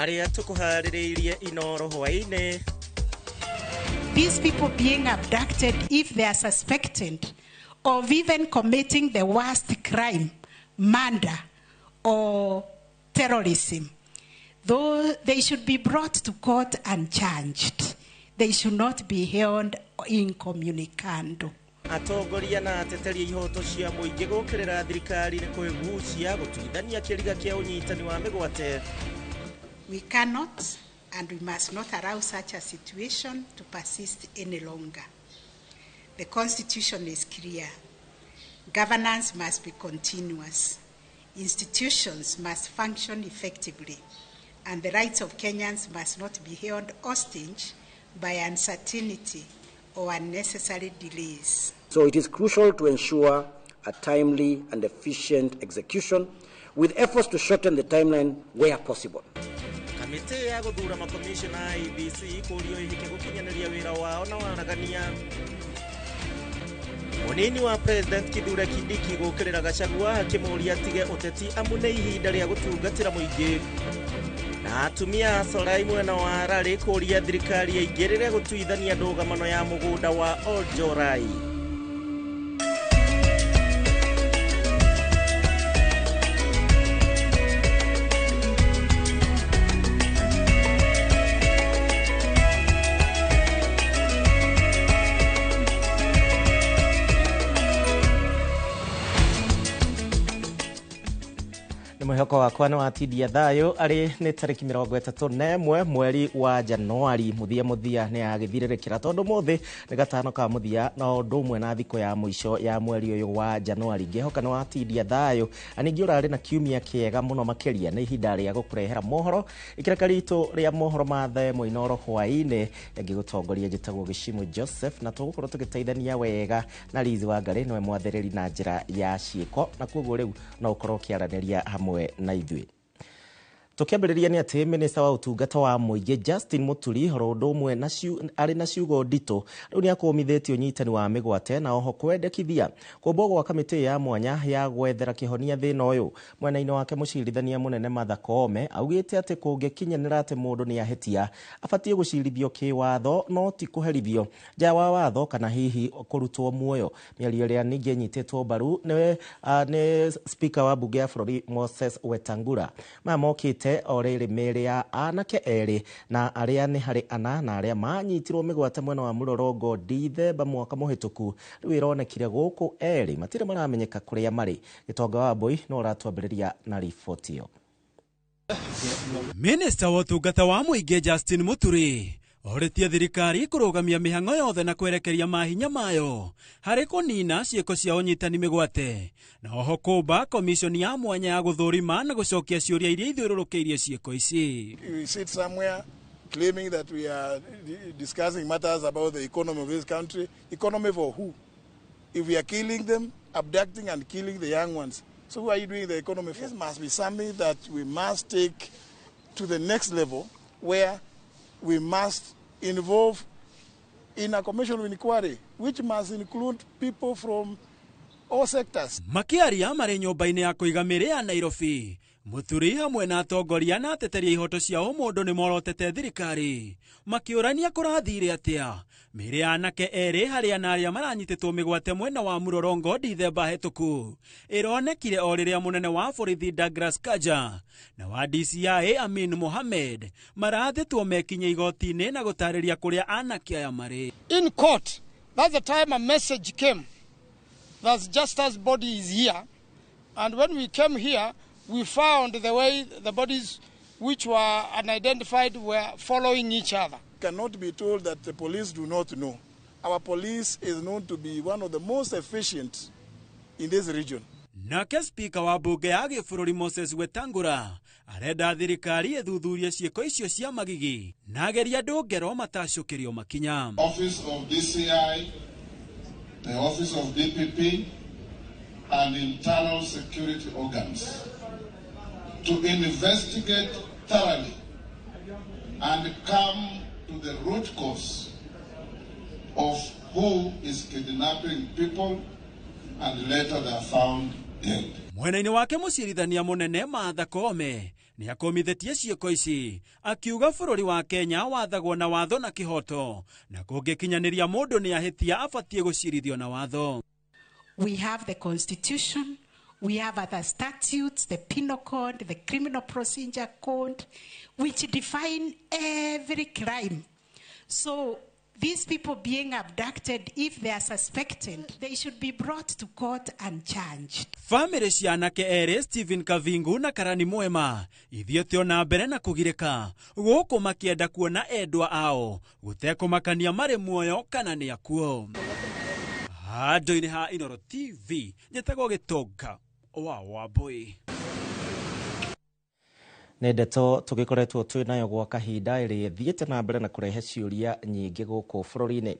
Marĩa tũkũharĩrĩirie Inoro hwaĩ-inĩ. These people being abducted, if they are suspected of even committing the worst crime, murder or terrorism, though they should be brought to court and charged. They should not be held incommunicado. Atongoria na ateteri a ihoto cia mũingĩ gũkĩrĩra thirikari nĩ kwĩgucia gũtuithania kĩriga kĩa ũnyitani wa mĩgwate. We cannot and we must not allow such a situation to persist any longer. The Constitution is clear. Governance must be continuous. Institutions must function effectively, and the rights of Kenyans must not be held hostage by uncertainty or unnecessary delays. So it is crucial to ensure a timely and efficient execution with efforts to shorten the timeline where possible. Kamĩtĩ ya gũthura makomishona a IEBC kũrio ĩhĩke gũkinyanĩria wĩra wao na waragania. Mũnini wa President Kithure Kindiki gũkĩrĩra Gachagua akĩmũria atige ũteti amu nĩ ihinda rĩa gũtungatĩra mũingĩ. Na atumia a Sorai mwena wa Harare kũria thirikari ĩingĩrĩre gũtuithania ndũgamano ya mũgũnda wa Oljorai. Mwĩhoko wakwa nĩ watindia thayũ arĩ nĩ tarĩki 31 mweri wa Januari. Mũthia mũthia nĩ agĩthirĩrĩkĩra tondũ mũthĩ nĩ gatano ka mũthia na ũndũ ũmwe na thikũ ya mũico ya mweri ũyũ wa Januari. Ngĩhoka nĩ watindia thayũ na ningĩ ũrarĩ na kiumia kĩega mũno makĩria. Nĩ ihinda rĩa gũkũrehera mohoro ikĩreka ritũ rĩa mohoro ma thaa ĩmwe Inoro hwaĩ-inĩ. Ngĩgũtongoria njĩtagwo Gĩcimu Joseph na tũgũkorwo tũgĩteithania wega na Liz Wangari nĩwe mwathĩrĩri na njĩra ya ciĩko, na koguo rĩu no ũkorwo ũkĩaranĩria hamwe na ithuĩ. Tũkĩambĩrĩria nĩ atĩ minista wa ũtungata wa mũingĩ Justin Muturi oro ũndũ ũmwe na arĩ na ciugo nditũ rĩu nĩ akũmithĩtie ũnyitani wa mĩgwate na oho kwendekithia kũmbwo gwa kamĩtĩ ya mwanya ya gwethera kĩhonia thĩna ũyũ. Mwena-inĩ wake mũcirithania mũnene Martha Koome augĩte atĩ kũngĩkinyanĩra atĩ mũndũ nĩ ahĩtia abatiĩ gũcirithio kĩwatho no ti kũherithio nja wa watho kana hihi kũrutwo muoyo. Mĩario ĩrĩa ningĩ ĩnyitĩtwo mbaru nĩ speaker wa bunge ya bũrũri Moses Wetangula. Maya mokĩte o rĩrĩ mĩĩrĩ ya anake erĩ na arĩa nĩ harĩ ana na arĩa manyitirwo mĩgwate mwena wa Mũrorongo Dithemba mwaka mũhĩtũku rĩu ĩronekire gũkũ erĩ matirĩ maramenyeka kũrĩa marĩ. Gĩtonga wa Mbui no ũratwambĩrĩria na riboti ĩyo. Minista wa ũtungata wa mũingĩ Justin Muturi orĩtie thirikari kũrũgamia mĩhang'o yothe na kwerekeria mahinya mayo harĩ kũnina ciĩko cia ũnyitani mĩgwate na oho kũmba komishoni ya mwanya ya gũthũrima na gũcokia ciũria iria ithiũrũrũkĩirie ciĩko ici. We sit somewhere claiming that we are discussing matters about the economy of this country. Economy for who? If we are killing them, abducting and killing the young ones, so who are you doing the economy for? This must be something that we must take to the next level, where we must involve in a commission of inquiry, which must include people from all sectors. Makĩaria marĩ nyũmba-inĩ ya kũiga mĩrĩ ya Nairobi, Muturi hamwe na atongoria na ateteri a ihoto cia ũmũndũ nĩ morotete thirikari makĩũrania kũrathire atĩa mĩrĩ ya anake erĩ harĩ ana arĩa maranyitĩtwo mĩgwate mwena wa Mũrorongo Dithemba hĩtũku ĩronekire o rĩrĩa mũnene wa borithi Douglas Kanja na wa DCI Amin Mohamed marathĩtwo mekinye igoti-inĩ na gũtarĩria kũrĩa anake aya marĩ. In court, that's the time a message came that Justus' body is here, and when we came here, we found the way the bodies which were unidentified were following each other. Cannot be told that the police do not know. Our police is known to be one of the most efficient in this region. Nake speaker wa bunge ya gĩbũrũri Moses Wetangula arenda thirikari ĩthuthurie ciĩko icio cia magigi na ageria andũ ngero matacũkĩrio makinya. Office of DCI, the Office of DPP and internal security organs to investigate thoroughly and come to the root cause of who is kidnapping people and later they are found dead. Mwena-inĩ wake mũcirithania mũnene Martha Koome Nĩ akũmithĩtie ciĩko ici akiuga bũrũri wa Kenya wathagwo na watho na kĩhoto, na kũngĩkinyanĩria mũndũ nĩ ahĩtia abatiĩ gũcirithio na watho. We have the Constitution, we have other statutes, the Penal Code, the Criminal Procedure Code, which define every crime. So these people being abducted, if they are suspected, they should be brought to court and charged. Bamĩrĩ cia anake erĩ Stephen Kavingu na Karani Mwema ithiĩte ona mbere na kũgirĩka gũkũ makĩenda kuona endwa ao gũtekũmakania marĩ muoyo kana nĩ akuo. Handũ-inĩ ha Inooro TV njĩtagwo Gĩtonga wa Wambui. Nĩ ndeto tũgĩkoretwo twĩ nayo gwa kahinda ĩrĩa ĩthiĩte na mbere na kũrehe ciũria nyingĩ gũkũ bũrũri-inĩ.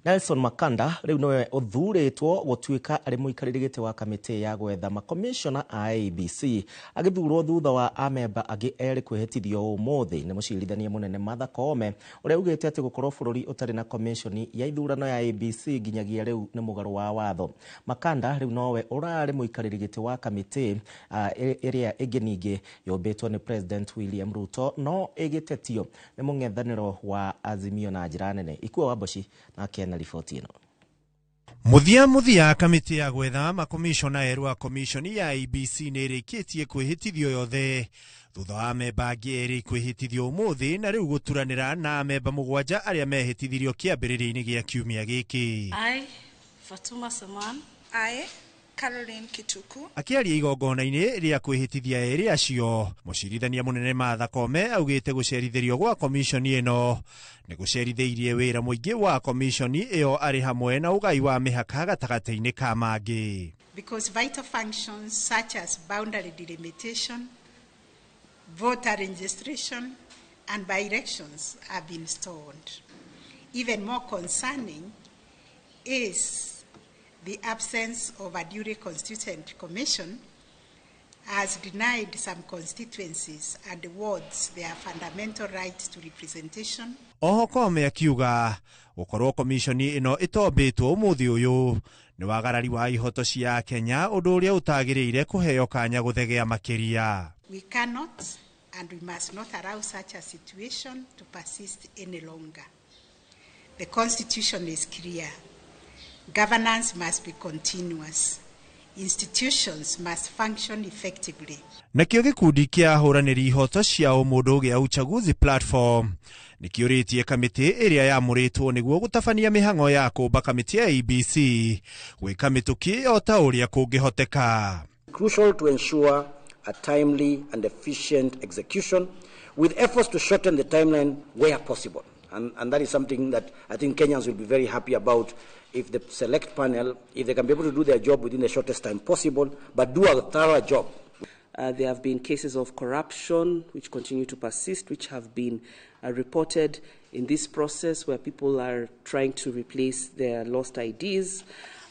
Nelson Makanda rĩu nĩwe ũthurĩtwo gũtuĩka arĩ mũikarĩri gĩtĩ wa kamĩtĩ ya gwetha makomishona a IEBC, agĩthurwo thutha wa amemba angĩ erĩ kwĩhĩtithio ũmũthĩ nĩ mũcirithania mũnene Martha Koome, ũrĩa ugĩte atĩ gũkorwo bũrũri ũtarĩ na komishoni ya ithurano ya IEBC nginyagia rĩu nĩ mũgarũ wa watho. Makanda rĩu nowe ũrarĩ mũikarĩri gĩtĩ wa kamĩtĩ ĩrĩa ĩngĩ ningĩ yũmbĩtwo nĩ President William Ruto, no ĩgĩtetio nĩ mũng'ethanĩro wa Azimio na njĩra nene. Ikua Wamboci nake na riboti ĩno. Mũthia mũthia kamĩtĩ ya gwetha makomishona erũ a komishoni ya IEBC nĩ ĩrĩkĩtie kwĩhĩtithio yothe thutha wa amemba angĩ erĩ kwĩhĩtithio ũmũthĩ, na rĩu gũturanĩra na amemba 7 arĩa mehĩtithirio kĩambĩrĩria-inĩ gĩa kiumia gĩkĩ. I, Fatuma Saman. I, Caroline Kituku. Akĩaria igongona-inĩ rĩa kwĩhĩtithia erĩ acio, mũcirithania mũnene Martha Koome augĩte gũcerithĩrio gwa komishoni ĩno nĩ gũcerithĩirie wĩra mũingĩ wa komishoni ĩyo arĩ hamwe na ũgai wa mĩhaka gatagatĩ-inĩ ka mangĩ. Because vital functions such as boundary delimitation, voter registration, and by-elections have been stalled. Even more concerning is the absence of a duly constituent commission has denied some constituencies and wards their fundamental right to representation. Oho Koome akiuga gũkorwo komishoni ĩno ĩtombĩtwo ũmũthĩ ũyũ nĩ wagarari wa ihoto cia Kenya, ũndũ ũrĩa ũtagĩrĩire kũheo kanya gũthegea makĩria. We cannot and we must not allow such a situation to persist any longer. The Constitution is clear. Governance must be continuous. Institutions must function effectively. Nakĩo gĩkundi kĩa ahũranĩri ihoto cia ũmũndũ gĩa Uchaguzi Platform nĩkĩũrĩtie kamĩtĩ ĩrĩa yamũrĩtwo nĩguo gũtabania mĩhang'o ya kũmba kamĩtĩ ya IEBC gwĩka mĩtũkĩ o ta ũrĩa kũngĩhoteka. Crucial to ensure a timely and efficient execution with efforts to shorten the timeline where possible. And that is something that I think Kenyans will be very happy about if the select panel, if they can be able to do their job within the shortest time possible, but do a thorough job. There have been cases of corruption which continue to persist, which have been reported in this process where people are trying to replace their lost IDs.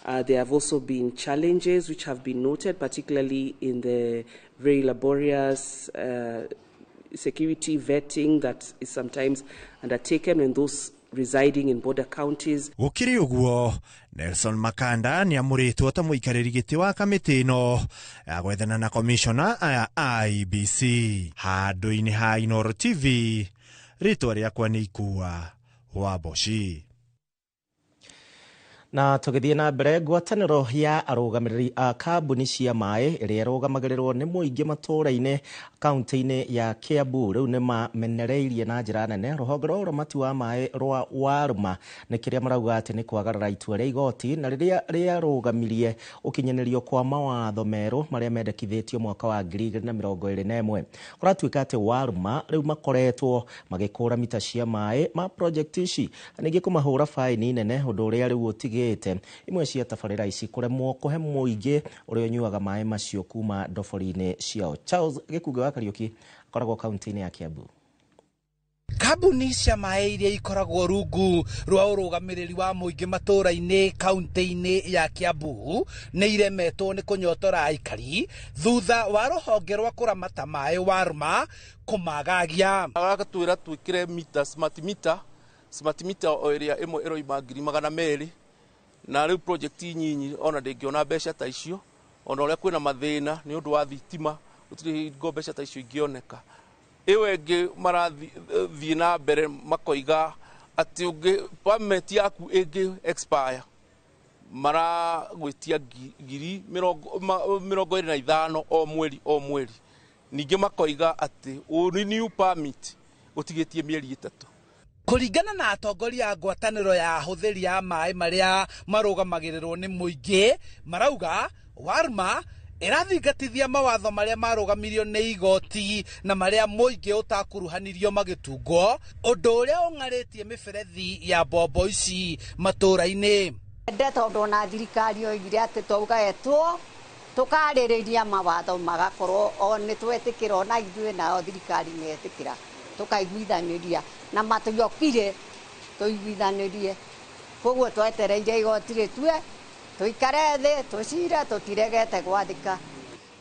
There have also been challenges which have been noted, particularly in the very laborious security vetting that is sometimes undertaken when those residing in border counties. Gũkĩrĩ ũguo, Nelson Makanda nĩ amũrĩtwo ta mũikarĩri gĩtĩ wa kamĩtĩ ĩno ya gwethana na komishona aya a IEBC. Handũ-inĩ ha Inooro TV, rĩtwa rĩakwa nĩ Ikua Wamboci. Na tũgĩthiĩ na mbere, ngwatanĩro ya arũgamĩrĩri a kambuni cia maĩ ĩrĩa ĩrũgamagĩrĩrwo nĩ mũingĩ matũũra-inĩ kaunti-inĩ ya Kiambu rĩu nĩ mamenereirie na njĩra nene rũhonge rwa ũramati wa maĩ rwa Waruma nĩ kĩrĩa marauga atĩ nĩ kwagarara itua rĩa igoti na rĩrĩa rĩarũgamirie ũkinyanĩrio kwa mawatho merũ marĩa mendekithĩtio mwaka wa 2021. Kũratuĩka atĩ Waruma rĩu makoretwo magĩkũra mita cia maĩ ma project ici na ningĩ kũmahũra baini nene, ũndũ ũrĩa rĩu ũtigĩte imwe cia tabarĩra ici kũremwo kũhe mũingĩ ũrĩa ũnyuaga maĩ macio kuma ndobori-inĩ ciao. Charles Gĩkungi wa Kariũki akoragwo kaunti-inĩ ya Kiambu. Kambuni cia maĩ iria ikoragwo rungu rwa ũrũgamĩrĩri wa mũingĩ matũũra-inĩ kaunti-inĩ ya Kiambu nĩ iremetwo nĩ kũnyotora aikari thutha wa rũhonge rwa kũramata maĩ Waruma kũmagagia. Agatwĩra twĩkĩre mita, smart meter, smart meter o ĩrĩa ĩmwe ĩroima 200,000, na rĩu project nyinyi ona ndĩngĩona mbeca ta icio, ona ũrĩa kwĩna mathĩna nĩ ũndũ wa thitima Gũtirĩ hingo mbeca ta icio ingĩoneka. Ĩyo ĩngĩ marathiĩ na mbere makoiga atĩ ũngĩ permit yaku ĩngĩ expire maragwĩtia ngiri 25 o mweri o mweri. Ningĩ makoiga atĩ renew permit ũtigĩtie mĩeri 3. Kũringana na atongoria a ngwatanĩro ya ahũthĩri a maĩ marĩa marũgamagĩrĩrwo nĩ mũingĩ, marauga Warma ĩrathingatithia mawatho marĩa marũgamirio nĩ igoti na marĩa mũingĩ ũtakuruhanirio magĩtungwo, ũndũ ũrĩa ũng'arĩtie mĩberethi ya mbombo ici matũũra-inĩ. Nde tondũ ona thirikari oigire atĩ twauga tũkarĩrĩria mawatho magakorwo o nĩ twetĩkĩra, ona ithuĩ nao thirikari nĩ etĩkĩra, tũkaiguithanĩria na matiokire tũiguithanĩrie. Koguo twetereire igoti rĩtue, tũikare thĩ tũcire, tũtiregete gwathĩka.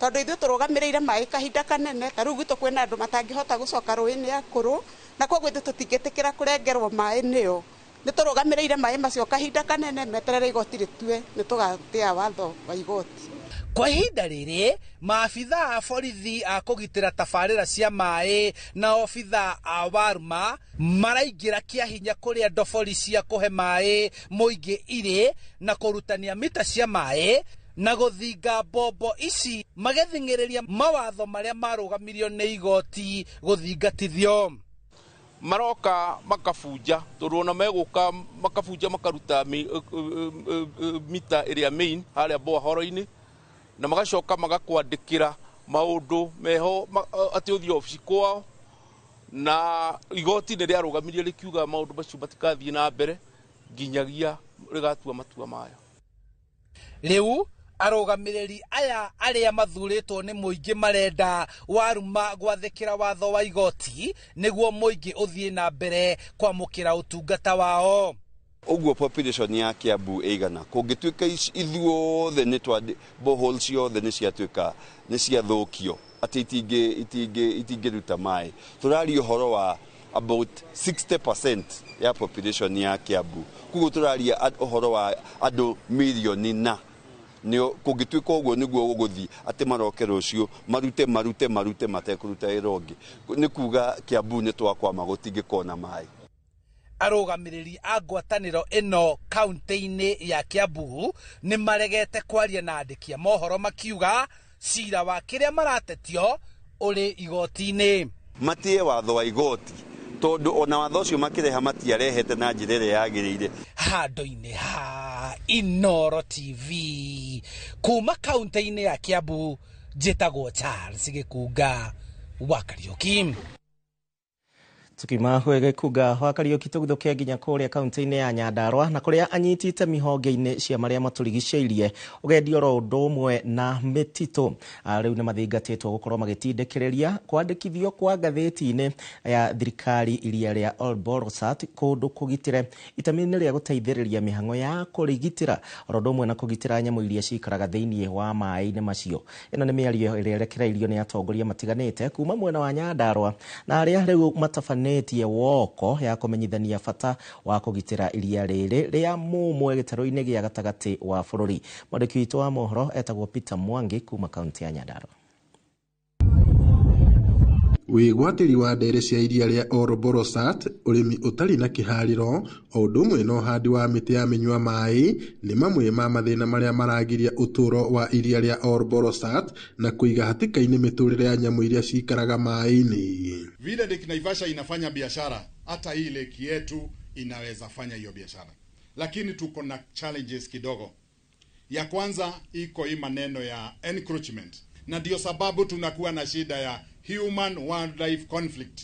Tondũ ithuĩ tũrũgamĩrĩire maĩ kahinda kanene, ta rĩu gwitũ kwĩna andũ matangĩhota gũcoka rũĩ nĩ akũrũ, na koguo ithuĩ tũtingĩtĩkĩra kũrengerwo maĩ nĩo. Nĩ tũrũgamĩrĩire maĩ macio kahinda kanene, meterere igoti rĩtue, nĩ tũgatĩa watho wa igoti. Kwa ihinda rĩrĩ, maabitha a borithi a kũgitĩra tabarĩra cia maĩ na obitha a Warma maraingĩra kĩa hinya kũrĩa ndobori cia kũhe maĩ mũingĩ irĩ na kũrutania mita cia maĩ na gũthinga mbombo ici, magĩthing'ĩrĩria mawatho marĩa marũgamirio nĩ igoti gũthingatithio. Maroka makabunja, tondũ ona megũka makabunja makaruta mita ĩrĩa main harĩa borehole-inĩ, na magacoka magakwandĩkĩra maũndũ meho atĩ ũthiĩ obici kwao, na igoti nĩ rĩarũgamirie rĩkiuga maũndũ macio matikathiĩ na mbere nginyagia rĩgatua matua mayo. Rĩu arũgamĩrĩri aya arĩa mathurĩtwo nĩ mũingĩ marenda Waruma gwathĩkĩra watho wa igoti nĩguo mũingĩ ũthiĩ na mbere kwamũkĩra ũtungata wao. Ũguo population ya Kiambu ĩigana kũngĩtuĩka ithuothe nĩ twa borehole ciothe nĩ ciatuĩka nĩ ciathũkio atĩ itingĩruta maĩ, tũraria ũhoro wa about 60% ya population ya Kiambu. Koguo tũraria ũhoro wa andũ mirioni, na kũngĩtuĩka ũguo nĩguo gũgũthiĩ atĩ maroke rũciũ marute marute marute matekũruta wĩra ũngĩ, nĩ kuga Kiambu nĩ twakwama, gũtingĩkorwo na maĩ. Arũgamĩrĩri a ngwatanĩro ĩno kaunti-inĩ ya Kiambu nĩ maregete kwaria na andĩki a mohoro, makiuga cira wa kĩrĩa maratetio ũrĩ igoti-inĩ. Matie watho wa igoti, tondũ ona watho ũcio makĩreha matiarehete na njĩra ĩrĩa yagĩrĩire. Handũ-inĩ ha Inooro TV kuma kaunti-inĩ ya Kiambu, njĩtagwo Charles Gĩkunga wa Kariũki. Tukiuma gwĩ Gĩkunga wa Kariũki tũgũthũke nginya kũrĩa kaunti-inĩ ya Nyandarua, na kũrĩa anyiti itemi honge-inĩ cia marĩa matũrigicĩirie, ũgendi oro ũndũ ũmwe na mĩtitũ, rĩu nĩ mathingatĩtwo gũkorwo magĩtindĩkĩrĩria kwandĩkithio kwa ngathĩti-inĩ ya thirikari iria rĩa Olbolosat kũndũ kũgitĩre itemi-inĩ rĩa gũteithĩrĩria mĩhang'o ya kũrigitĩra oro ũndũ ũmwe na kũgitĩra nyamũ iria cikaraga thĩinĩ wa maĩ-inĩ macio. Ĩno nĩ mĩario ĩrĩa ĩrekereirio nĩ atongoria matiganĩte kuma mwena wa Nyandarua, na arĩa rĩu matabanĩtie woko ya kũmenyithania bata wa kũgitĩra iria rĩrĩ rĩa mũmwe gĩtarũ-inĩ gĩa gatagatĩ wa bũrũri. Mwandĩki witũ wa mohoro etagwo Peter Mwangi kuma kaunti ya Nyandarua. Wĩgwatĩri wa ndere cia iria rĩa Olbolosat, ũrĩmi ũtarĩ na kĩharĩro, o ũndũ ũmwe na ũhandi wa mĩtĩ ya mĩnyua maĩ nĩ mamwe ma mathĩna marĩa maragiria ũtũũro wa iria rĩa Olbolosat na kũiga hatĩka-inĩ mĩtũrĩre ya nyamũ iria cikaraga maĩ-inĩ. Vile Lake Naivasha inafanya biashara, hata hii lake yetu inaweza fanya hiyo biashara, lakini tuko na challenges kidogo. Ya kwanza iko hii maneno ya encroachment, na ndio sababu tunakuwa na shida ya human wildlife conflict,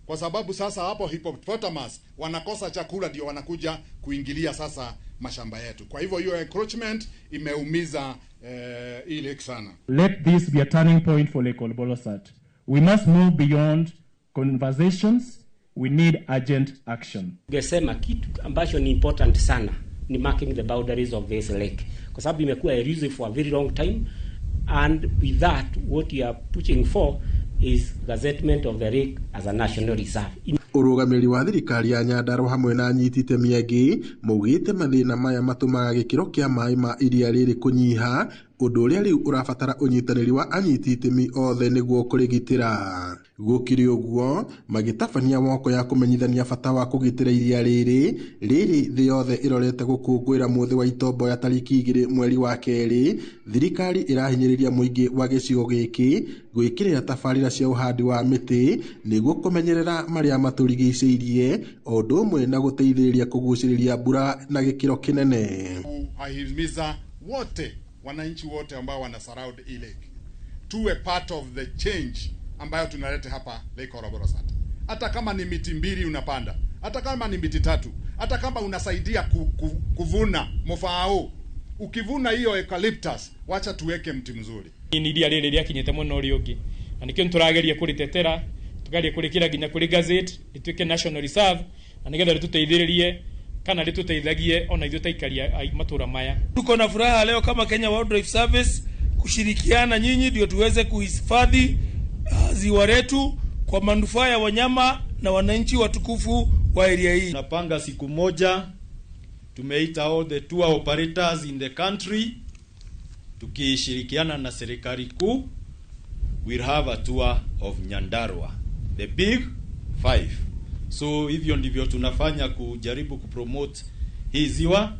kwa sababu sasa hapo hippopotamus wanakosa chakula, ndio wanakuja kuingilia sasa mashamba yetu. Kwa hivyo hiyo encroachment imeumiza hii lake sana. Let this be a turning point for Lake Olbolosat. We must move beyond conversations. We need urgent action. Ningesema kitu ambacho ni important sana ni marking the boundaries of this lake, kwa sababu imekuwa elusive for a very long time, and with that what we are pushing for is gazettement of the lake as a national reserve. Ũrũgamĩrĩri wa thirikari ya Nyandarua hamwe na anyiti itemi angĩ maugĩte mathĩna maya matũmaga gĩkĩro kĩa maĩ ma iria rĩrĩ kũnyiha, ũndũ ũrĩa rĩu ũrabatara ũnyitanĩri wa anyiti itemi othe nĩguo kũrĩgitĩra. Gũkĩrĩ ũguo, magĩtabania woko ya kũmenyithania bata wa kũgitĩra iria rĩrĩ rĩrĩ thĩ yothe ĩrorete gũkũngũĩra mũthĩ wa itomboya tarĩki 2 mweri wa 2, thirikari ĩrahinyĩrĩria mũingĩ wa gĩcigo gĩkĩ gwĩkĩrĩra tabarĩra cia ũhandi wa mĩtĩ nĩguo kũmenyerera marĩa matũrigicĩirie, o ũndũ ũmwe na gũteithĩrĩria kũgucĩrĩria mbura na gĩkĩro kĩnene. Kuwahimiza wote wananchi wote ambao wana surround hii lake tuwe part of the change ambayo tunaleta hapa Lake Olbolosat. Hata kama ni miti 2 unapanda, hata kama ni miti 3, hata kama unasaidia kuvuna mofao, ukivuna hiyo eucalyptus, wacha tuweke mti mzuri. Ni iria rĩrĩ rĩakinyĩte mwena ũrĩa ũngĩ, na nĩkĩo nĩtũrageria kũrĩtetera, tũkageria kũrĩkĩra nginya kũrĩ gazette rĩtuĩke national reserve, na nĩgetha rĩtũteithĩrĩrie kana rĩtũteithagie ona ithuĩ ta aikari a matũra maya. Tuko na furaha leo kama Kenya Wildlife Service kushirikiana nyinyi ndio tuweze kuhifadhi ziwa letu kwa manufaa ya wanyama na wananchi watukufu wa area hii. Tunapanga siku moja, tumeita all the tour operators in the country, tukishirikiana na serikali kuu, we'll have a tour of Nyandarua, the big 5. So hivyo ndivyo tunafanya kujaribu kupromote hii ziwa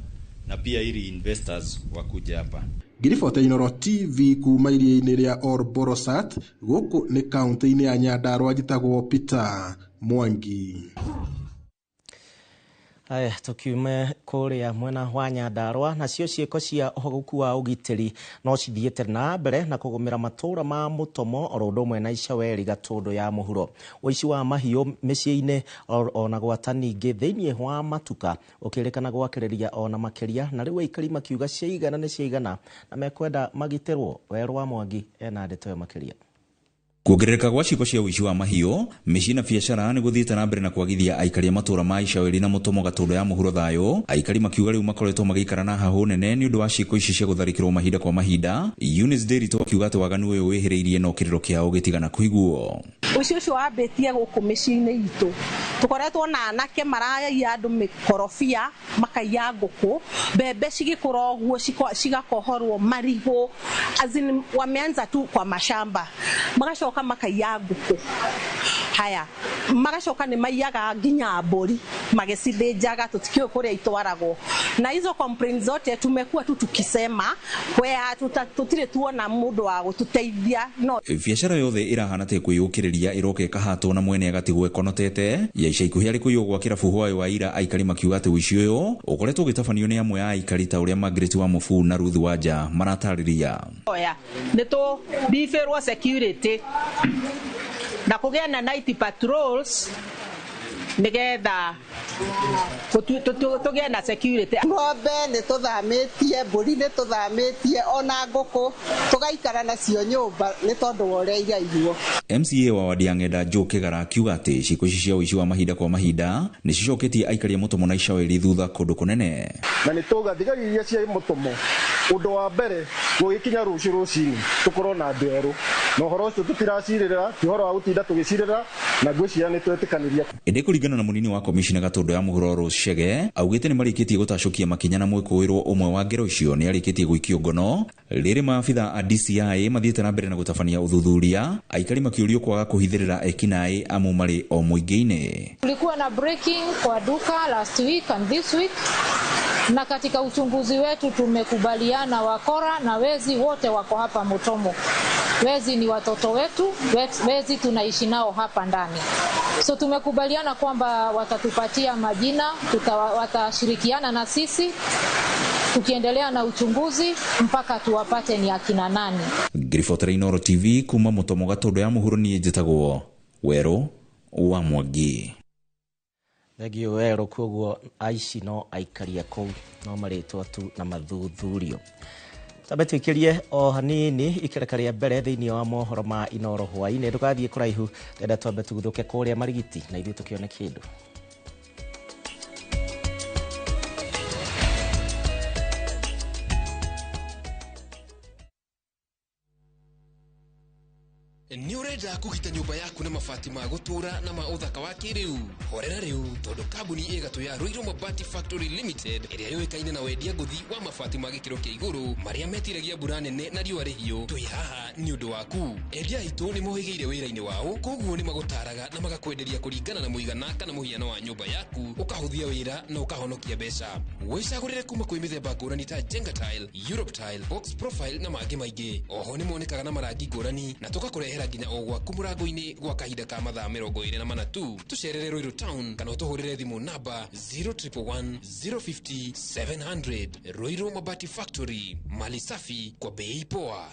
na pia ili investors wakuja hapa. Ngiribota Inooro TV kuma iria-inĩ rĩa Olbolosat gũkũ nĩ kaunti-inĩ ya Nyandarua, njĩtagwo Peter Mwangi. Aya, tukiume kũrĩa mwena wa Nyandarua, nacio ciĩko cia ũhagũku wa ũgitĩri no cithiĩte na mbere na kũgũmĩra matũũra ma Mũtomo oro ũndũ ũmwe na Icaweri Gatũndũ ya mũhuro. Ũici wa mahiũ mĩciĩ-inĩ ona gwata ningĩ thĩinĩ wa matuka ũkĩrĩkana gwakĩrĩria ona makĩria, na rĩu aikari makiuga ciaigana nĩ ciaigana na mekwenda magitĩrwo. Werũ wa Mwangi ena ndeto ĩyo makĩria. Kuongerereka gwa ciĩko cia ũici wa mahiũ mĩciĩ na biacara nĩ gũthiĩte na mbere na kwagithia aikari a matũũra ma Icaweri na Mũtomo Gatũndũ ya mũhuro thayũ. Aikari makiuga rĩu makoretwo magĩikara na hahũ nene nĩ ũndũ wa ciĩko ici cia gũtharĩkĩrwo mahinda kwa mahinda. Eunice Nderitu akiuga atĩ waganu ũyũ wĩhĩrĩirie no kĩrĩro kĩao gĩtigana kũiguo. Ũici ũcio wambĩtie gũkũ mĩciĩ-inĩ itũ, tũkoretwo na anake maraiya andũ mĩkorobia, makaiya ngũkũ, mbembe cigĩkũra ũguo cigakohorwo, marigũ, as in wameanza tu kwa mashamba, magacoka makaiya ngũkũ. Haya, magacoka nĩ maiyaga nginya mbũri magĩcithĩnjaga, tũtikĩũĩ kũrĩa itwaragwo. Na hizo complaints zote tumekuwa tu tukisema kwea tutire tuona mũndũ wa gũtũteithia. No biacara yothe ĩrahana ta ĩkwĩyũkĩrĩria ĩroka ĩkahatwo na mwene agatigwo ĩkonotete. Ya ica ikuhĩ arĩ kũiywo gwa kĩrabu hwaĩ wa ira, aikari makiuga atĩ ũici ũyũ ũkoretwo ũgĩtabanio nĩ amwe a aikari ta ũrĩa Margaret wa Mũbuu na Ruth Wanja maratarĩria. Oya nĩ tũbibĩrwo security na kũgĩa na night patrols nĩgetha tũgĩe na security. Ng'ombe nĩ tũthamĩtie, mbũri nĩ tũthamĩtie, ona ngũkũ tũgaikara nacio nyũmba nĩ tondũ wa ũrĩa iraiywo. MCA wa wadi ya Ng'enda Joe Kĩgara akiuga atĩ ciĩko ici cia ũici wa mahinda kwa mahinda nĩ cicoketie aikari a Mũtomo na Icaweri thutha kũndũ kũnene. Na nĩ tũga thigari iria cia Mũtomo ũndũ wa mbere gũgĩkinya rũciũ rũcinĩ tũkorwo na andũ erũ, na ũhoro ũcio tũtiracirĩra, ti ũhoro wa gũtinda tũgĩcirĩra, na ngwĩciria nĩ twetĩkanĩria. Ĩndĩ kũringana na mũnini wa komishina Gatũndũ ya mũhuro Rose Chege augĩte nĩ marĩkĩtie gũtacũkia makinya na mwĩkũĩrwo ũmwe wa ngero icio nĩ arĩkĩtie gũikio ngono. Rĩrĩ maabitha a DCI mathiĩte na mbere na gũtabania ũthuthuria, aikari makĩũrio kwaga kũhithĩrĩra ekinaĩ amu marĩ o mũingĩ-inĩ. Kulikuwa na breaking kwa duka last week and this week, na katika uchunguzi wetu tumekubaliana wakora na wezi wote wako hapa Mutomo. Wezi ni watoto wetu, wezi tunaishi nao hapa ndani. So tumekubaliana kwamba watatupatia majina, watashirikiana na sisi tukiendelea na uchunguzi mpaka tuwapate ni akina nani. Ngiribotera Inooro TV kuma Mutomo Gatũndũ ya mũhuro, niĩ njĩtagwo Werũ wa Mwangi. Thengio Werũ. Koguo aici no aikaria kũu no marĩtwo tu na mathuthurio. Tambe twĩkĩrie o hanini ikereka rĩa mbere thĩinĩ wa mohoro ma Inooro hwaĩ-inĩ. Ndũgathiĩ kũraihu, ndenda twambe tuguthũke kũrĩa Marigiti na ithuĩ tũkĩone kĩndũ. Nĩ ũrenda kũgita nyũmba yaku na mabati ma gũtũũra na ma ũthaka wa kĩrĩu? Horera rĩu, tondũ kambuni ĩgatũ ya Ruiru Mabati Factory Limited ĩrĩa yũĩkaine na wendia ngũthi wa mabati ma gĩkĩro kĩa igũrũ marĩa metiragia mbura nene na riũa rĩhiũ, twĩ haha nĩ ũndũ waku. Endia aitũ nĩ mohĩgĩire wĩra-inĩ wao, koguo nĩ magũtaraga na magakwenderia kũringana na mũigana kana mũhiano wa nyũmba yaku, ũkahũthia wĩra na ũkahonokia mbeca. Wĩcagũrĩre kuma kwĩ mĩthemba ngũrani ta Jenga Tile, Europe Tile, Box Profile na mangĩ maingĩ. Oho nĩ monekaga na marangi ngũrani na tũgakũrehera nginya o gwaku mũrango-inĩ gwa kahinda ka mathaa 24 tu. Tũcerere Ruiru Town kana ũtũhũrĩre thimũ namba 0111 050 700. Ruiru Mabati Factory, mali safi kwa bei poa.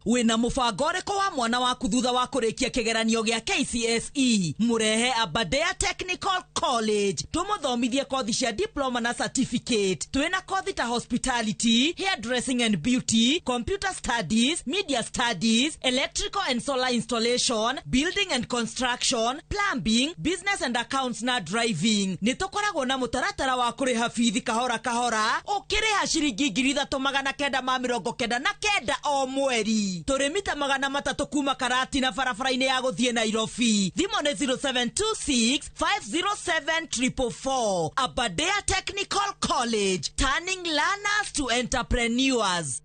Wĩna mũbango ũrĩkũ wa mwana waku thutha wa kũrĩkia kĩgeranio gĩa KCSE? Mũrehe Aberdare Technical College tũmũthomithie kothi cia diploma na certificate. Twĩna kothi ta hospitality, hairdressing and beauty, computer studies, media studies, electrical and solar installation, building and construction, plumbing, business and accounts na driving. Nĩ tũkoragwo na mũtaratara wa kũrĩha bithi kahora kahora ũkĩrĩha ciringi 3999 o mweri. Tũrĩ mita 300 kuma Karatina barabara-inĩ ya gũthiĩ Nairobi. Thimũ nĩ 0726 507 444. Aberdare Technical College, turning learners to entrepreneurs.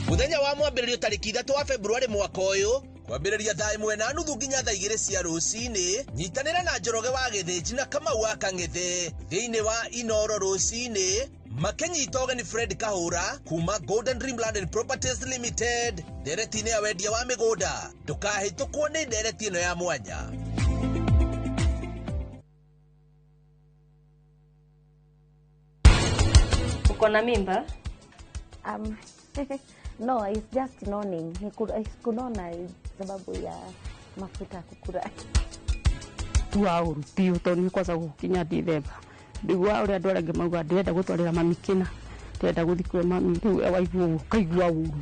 Muthenya wa mwambĩrĩrio tarĩki 3 wa Februarĩ mwaka ũyũ kwambĩrĩria thaa 1:30 nginya thaa 2 cia rũcinĩ, nyitanĩra na Njoroge wa Gĩthĩnji na Kamau wa Kang'ethe thĩinĩ wa Inoro rũcinĩ makĩnyita ũgeni Fred Kahũra kuma Golden Dream Land and Properties Limited ndereti-inĩ ya wendia wa mĩgũnda. Ndũkahĩtũkwo nĩ ndereti ĩno ya mwanya. Uko na mimba? No, it's just noning. Kunona sababu ya mafuta kukura. Tua uru piu tondu ni kwaza gukinya Dithemba. Ndigua uria andu aria angi mauga ndirenda gutwarira mami kina, ndirenda guthi kwi mami, riu waigua uguo ukaigua uru.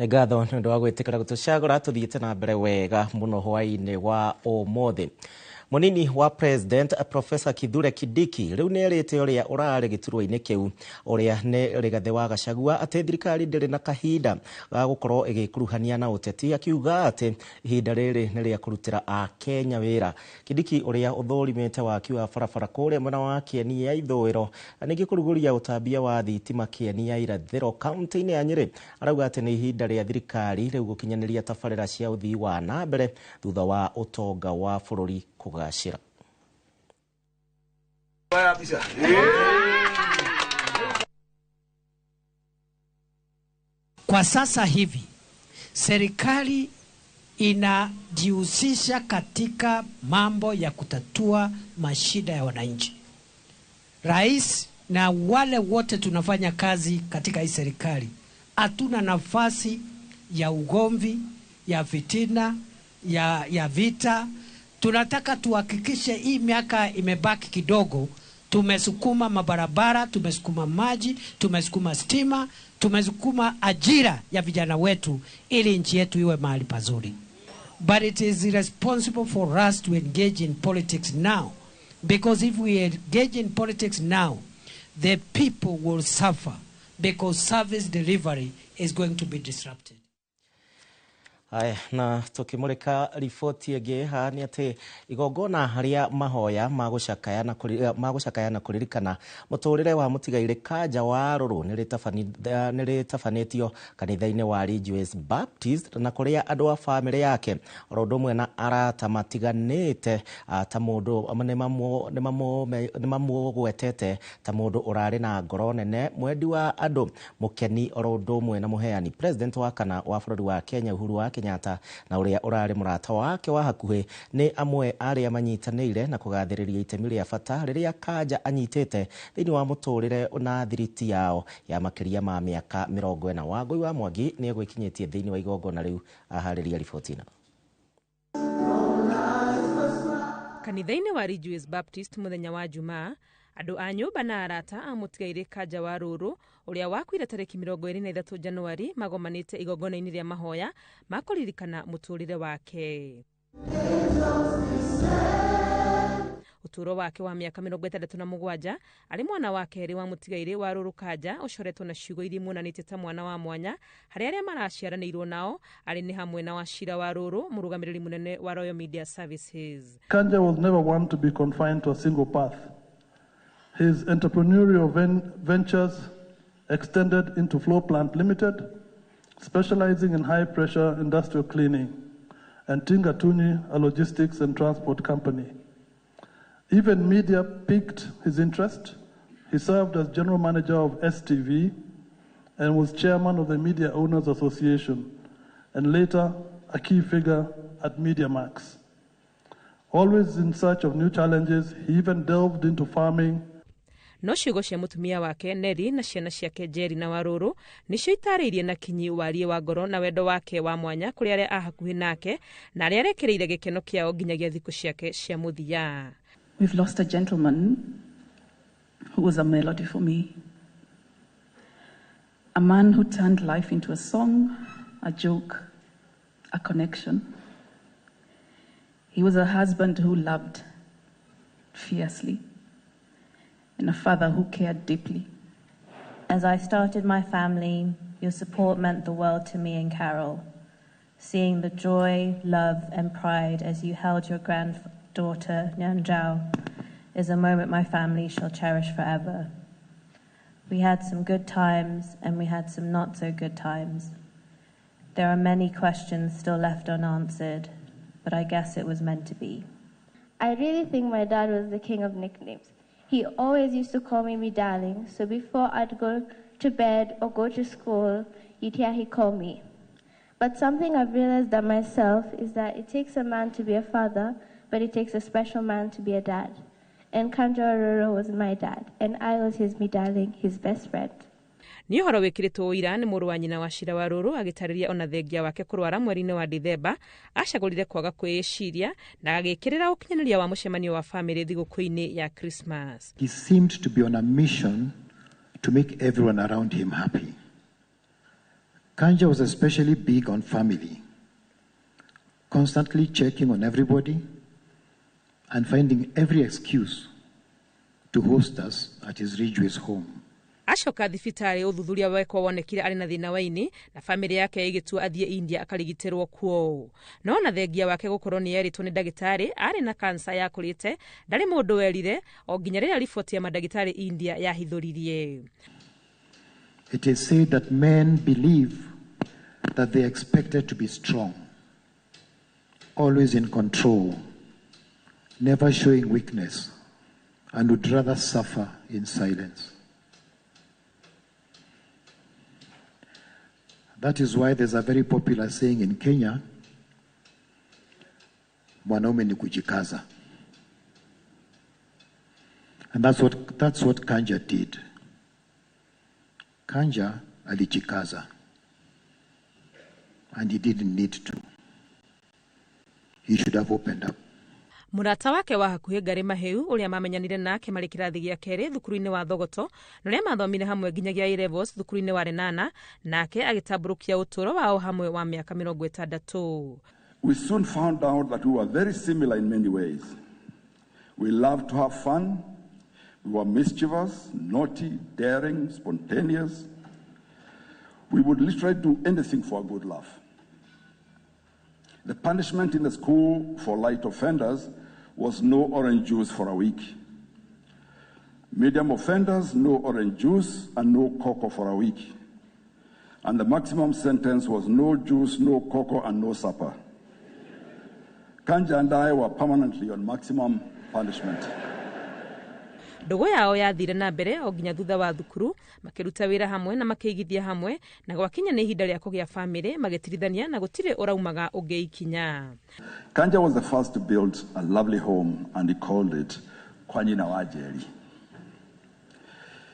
Nĩ ngatho nĩ ũndũ wa gwĩtĩkĩra gũtũcagũra tũthiĩte na mbere wega mũno hwaĩ-inĩ wa ũmũthĩ. Mũnini wa President Professor Kithure Kindiki rĩu nĩ erĩte ũrĩa ũrarĩ gĩturwa-inĩ kĩu ũrĩa nĩ Rigathĩ wa Gachagua atĩ thirikari ndĩrĩ na kahinda ga gũkorwo ĩgĩkuruhania na ũteti, akiuga atĩ ihinda rĩrĩ nĩ rĩa kũrutĩra Akenya wĩra. Kindiki ũrĩa ũthũrimĩte waki wa barabara kũrĩa mwena wa Kĩeni ya ithũĩro na ningĩ kũrugũria ũtambia wa thitima Kĩeni ya irathĩro kaunti-inĩ ya Nyĩrĩ arauga atĩ nĩ ihinda rĩa thirikari rĩu gũkinyanĩria tabarĩra cia ũthii wa na mbere thutha wa ũtonga wa bũrũri kũgacĩra. Kwa sasa hivi serikali inajihusisha katika mambo ya kutatua mashida ya wananchi. Rais na wale wote tunafanya kazi katika hii serikali, hatuna nafasi ya ugomvi, ya fitina, ya vita. Tunataka tuhakikishe hii miaka imebaki kidogo, tumesukuma mabarabara, tumesukuma maji, tumesukuma stima, tumesukuma ajira ya vijana wetu ili nchi yetu iwe mahali pazuri. But it is irresponsible for us to engage in politics now, because if we engage in politics now, the people will suffer because service delivery is going to be disrupted. Aya, na tukimurika riboti ĩngĩ haha nĩ atĩ igongona rĩa mahoya ma gũcakaya na kũririkana mũtũrĩre wa mũtigairĩ Kanja wa Rũrũ nĩ rĩtabanĩtio kanitha-inĩ wa Ridgeways Baptist na kũrĩa andũ a bamĩrĩ yake oro ũndũ ũmwe na arata matiganĩte ta mũndũ nĩ mamũgwetete ta mũndũ ũrarĩ na ngoro nene, mwendi wa andũ, mũkeni oro ũndũ ũmwe na mũheani. President wa kana wa bũrũri wa Kenya Uhuru wa Kenyatta na ũrĩa ũrarĩ mũrata wake wa hakuhĩ nĩ amwe arĩa manyitanĩire na kũgathĩrĩria itemi rĩa bata rĩrĩa Kanja anyitĩte thĩinĩ wa mũtũrĩre na thiriti yao ya makĩria ma mĩaka 40. Wangũi wa Mwangi nĩ egwĩkinyĩtie thĩinĩ wa igongona rĩu aharĩria riboti ĩno. Kanitha-inĩ wa Ridgeways Baptist mũthenya wa Jumaa, andũ a nyũmba na arata a mũtigairĩ Kanja wa Rũrũ ũrĩa wakuire tarĩki 23 Januari magomanĩte igongona-inĩ rĩa mahoya ma kũririkana mũtũrĩre wake. Ũtũũro wake wa mĩaka 67 arĩ mwana wa kerĩ wa mũtigairĩ wa Rũrũ Kanja ũcoretwo na ciugo iria imuonanĩtie ta mwana wa mwanya harĩ arĩa maraciaranĩirwo nao arĩ nĩ hamwe na Wachira wa Rũrũ, mũrũgamĩrĩri mũnene wa Royal Media Services. Kanja was never one to be confined to a single path. His entrepreneurial ventures extended into Flow Plant Limited, specializing in high-pressure industrial cleaning, and Tingatunyi, a logistics and transport company. Even media piqued his interest. He served as general manager of STV and was chairman of the Media Owners Association, and later a key figure at MediaMax. Always in search of new challenges, he even delved into farming. No ciugo cia mũtumia wake Neri na ciana ciake Njeri na Warũrũ nĩcio itarĩirie na kinyi warie wa ngoro na wendo wake wa mwanya kũrĩ arĩa a hakuhĩ nake na arĩa arekereire gĩkeno kĩao nginyagia thikũ ciake cia mũthia. We've lost a gentleman who was a melody for me. A man who turned life into a song, a joke, a connection. He was a husband who loved fiercely and a father who cared deeply. As I started my family, your support meant the world to me and Carol. Seeing the joy, love, and pride as you held your granddaughter, Nyanjao, is a moment my family shall cherish forever. We had some good times and we had some not so good times. There are many questions still left unanswered, but I guess it was meant to be. I really think my dad was the king of nicknames. He always used to call me darling, so before I'd go to bed or go to school, you'd hear he call me. But something I've realized that myself is that it takes a man to be a father, but it takes a special man to be a dad. And Kanja Waruru was my dad, and I was his me darling, his best friend. Nĩ ũhoro wĩkĩrĩtwo ũira nĩ mũrũ wa nyina wa Cira wa Rũrũ agĩtarĩria ona thengia wake kũrwara mweri-inĩ wa Dithemba acagũrire kwaga kwĩĩciria na agĩkĩrĩra ũkinyanĩria wa mũcemanio wa famĩlĩ thigũkũ-inĩ ya Christmas. He seemed to be on a mission to make everyone around him happy. Kanja was especially big on family, constantly checking on everybody and finding every excuse to host us at his Ridgeways home. Acoka thibitarĩ ũthuthuria wekwo wonekire arĩ na thĩna wa ini na famĩlĩ yake ĩgĩtua athiĩ India akarigitĩrwo kuo. No na thengia wake gũkorwo nĩ erĩtwo nĩ ndagĩtarĩ arĩ na kansa yakũrĩte ndarĩ mũndũ werire o nginya rĩrĩa riboti ya mandagĩtarĩ India yahithũririe. It is said that men believe that they are expected to be strong, always in control, never showing weakness, and would rather suffer in silence. That is why there's a very popular saying in Kenya, mwanaume ni kujikaza. And that's what Kanja did. Kanja alijikaza. And he didn't need to. He should have opened up. Mũrata wake wa hakuhĩ Ngarĩ Mahĩu ũrĩa mamenyanire nake marĩ kĩrathi gĩa kerĩ thukuru-inĩ wa Thogoto na ũrĩa mathomire hamwe nginyagia A levels thukuru-inĩ wa Lenana, nake agĩtambũrũkia ũtũũro wao hamwe wa mĩaka 60. We soon found out that we were very similar in many ways. We loved to have fun. We were mischievous, naughty, daring, spontaneous. We would literally do anything for a good laugh. The punishment in the school for light offenders was no orange juice for a week. Medium offenders, no orange juice and no cocoa for a week. And the maximum sentence was no juice, no cocoa, and no supper. Kanja and I were permanently on maximum punishment. Ndũgũ yao yathire na mbere o nginya thutha wa thukuru, makĩruta wĩra hamwe na makĩigithia hamwe, na gwakinya nĩ ihinda rĩa kũgĩa famĩlĩ magĩtirithania na gũtirĩ ũraumaga ũngĩ ikinya. Kanja was the first to build a lovely home and he called it Kwanyina Wajeri.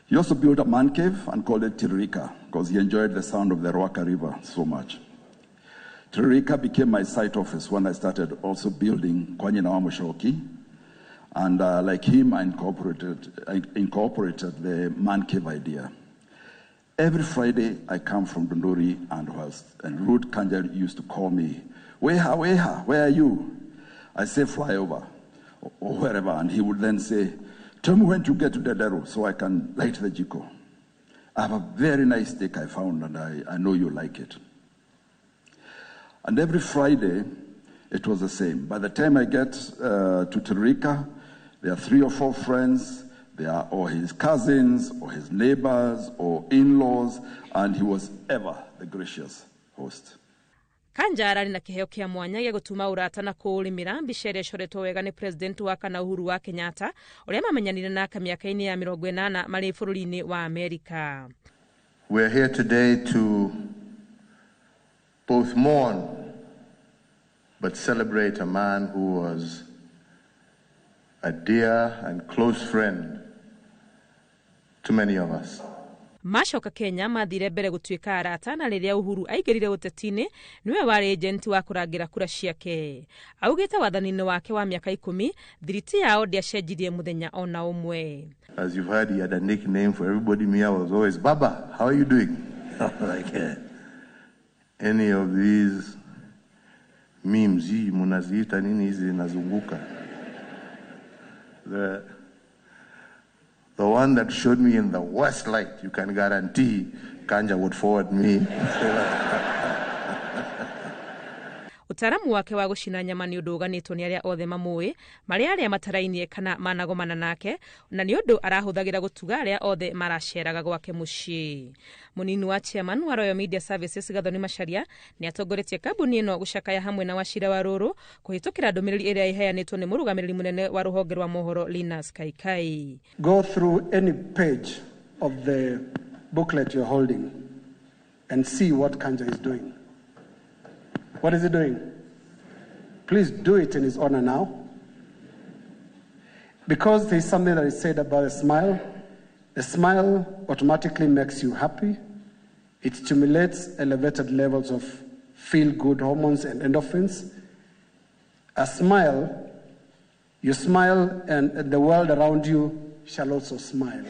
He also built a man cave and called it Tiririka because he enjoyed the sound of the Ruaka River so much. Tiririka became my site office when I started also building Kwanyina wa Mushoki. And like him, I incorporated the man cave idea. Every Friday, I come from Dundori, and whilst en route, Kanja used to call me, Weha, Weha, where are you? I say flyover, or wherever, and he would then say, tell me when to get to Dedero so I can light the jiko. I have a very nice steak I found, and I know you like it. And every Friday, it was the same. By the time I get to Tirika, there are 3 or 4 friends. They are or his cousins, or his neighbors, or in-laws, and he was ever the gracious host. Kanja ararĩ na kĩheo kĩa mwanya gĩa gũtuma ũrata na kũũrĩmĩra mbica ĩrĩa ĩcoretwo wega nĩ president wa kana Uhuru wa Kenyatta ũrĩa mamenyanire nake mĩaka-inĩ ya 80 marĩ bũrũri-inĩ wa Amerika. We are here today to both mourn but celebrate a man who was a dear and close friend to many of us. Macoka Kenya mathire mbere gũtuĩka arata na rĩrĩa Uhuru aingĩrire ũteti-inĩ nĩwe warĩ agent wa kũrangĩra kura ciake. Augĩte wathani-inĩ wake wa mĩaka 10 thiriti yao ndĩacenjirie mũthenya ona ũmwe. As you've heard, he had a nickname for everybody. Me, I was always, Baba, how are you doing? Like any of these memes, hii munaziita nini hizi zinazunguka. The one that showed me in the worst light, you can guarantee Kanja would forward me. Utaaramu wake wa gũcina nyama nĩ ũndũ ũganĩtwo nĩ arĩa othe mamũĩ, marĩa arĩa matarainie kana managomana nake, na nĩ ũndũ arahũthagĩra gũtuga arĩa othe maraceraga gwake mũciĩ. Mũnini wa chairman wa Royal Media Services Gathoni Macharia nĩ atongoretie kambuni ĩno gũcakaya hamwe na Wachira wa Rũrũ kũhĩtũkĩra ndũmĩrĩri ĩrĩa ĩheanĩtwo nĩ mũrũgamĩrĩri mũnene wa rũhonge rwa mohoro Linus Kaikai. Go through any page of the booklet you're holding and see what Kanja is doing. What is he doing? Please do it in his honor now. Because there's something that is said about a smile. A smile automatically makes you happy. It stimulates elevated levels of feel-good hormones and endorphins. A smile, you smile and the world around you shall also smile.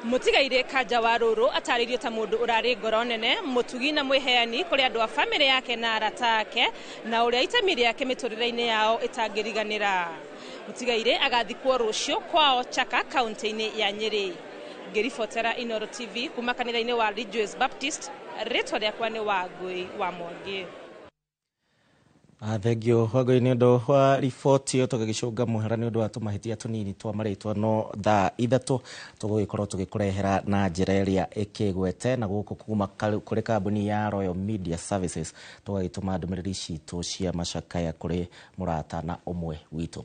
Mutigaire Kanja wa Rũrũ atarĩirio ta mũndũ ũrarĩ ngoro nene mũtugi na mwĩheani kũrĩ andũ a famĩlĩ yake na arata ake na ũrĩa itemi rĩake mĩtũrĩre-inĩ yao ĩtangĩriganĩra. Mutigaire agathikwo rũciũ kwao Chaka kaunti-inĩ ya Nyĩrĩ. Ngĩribotera Inooro TV kuma kanitha-inĩ wa Ridgeways Baptist, rĩtwa rĩakwa nĩ Wangũi wa Mwangi. Thengio Wangũi nĩ ũndũ wa riboti ĩyo tũgĩgĩcũnga mũhera nĩ ũndũ wa tũmahĩtia tũnini twa marĩtwa no thaa 3 tũgũgĩkorwo tũgĩkũrehera na njĩra ĩrĩa ĩkĩgwete na gũkũ kuma kũrĩ kambuni ya Royal Media Services tũgagĩtũma ndũmĩrĩri citũ cia macakaya kũrĩ mũrata na ũmwe witũ.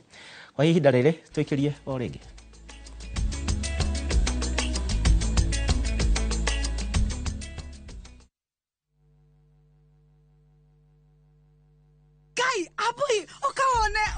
Kwa ihinda rĩrĩ twĩkĩrie o rĩngĩ.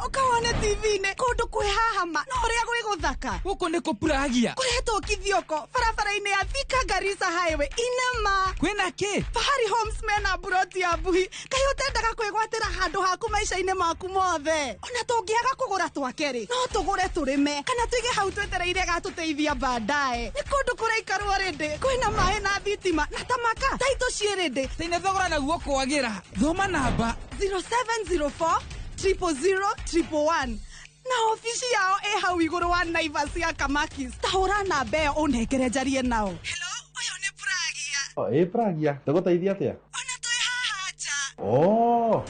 Ukawone TV-inĩ kũndũ kwĩ haha ma no ũrĩa gwĩ gũthaka gũkũ nĩ kũpuragia kũretwo Kithioko barabara-inĩ ya Thika Garissa Highway inema kwĩna kĩ Fahari Homes mena buroti ya mbuhi kaĩ ũtendaga kwĩgwatĩra handũ haku maica-inĩ maku mothe ona tũngĩaga kũgũra twake rĩ no tũgũre tũrĩme kana tũige hau twetereire gatũteithia baadaye nĩ kũndũ kũraikarwo rĩndĩ kwĩna maĩ na thitima na tamaka taitũ ciĩ rĩndĩ tene thogora naguo kwagĩra thoma namba 0704 000 111 na ofici yao ĩ hau igũrũ wa Naivas ya Kamakis ta hũra namba ĩyo ũnengere njarie nao. Hello, ũyũ nĩ Pragia. Ĩ Pragia, tũgũteithia atĩa? Ona twĩ haha nja. Oh.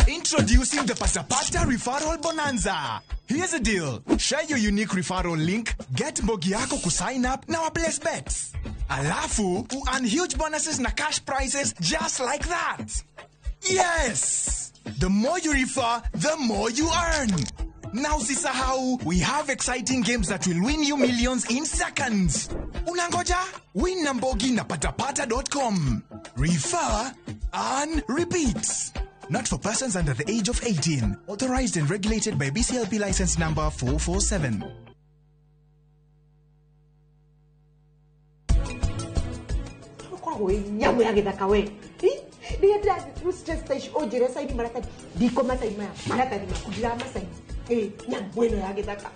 Introducing the Pasapata Referral Bonanza. Here's a deal. Share your unique referral link, get mbogi yako kusign up na waplace bets. Alafu, earn huge bonuses na cash prizes just like that. Yes! The more you refer, the more you earn. Now usisahau, we have exciting games that will win you millions in seconds. Unangoja? Win na mbogi na patapata.com. Refer, earn, repeat. Not for persons under the age of 18. Authorized and regulated by BCLP license number 447. Ũkoragwo wĩ nyamũ ya gĩthaka we. Rĩrĩa ndĩrathiĩ stress ta ici ũnjĩre saini maratathi, ndikũmacaini maya maratathi maku ndiramacaini. Nyamũ ĩno ya gĩthaka.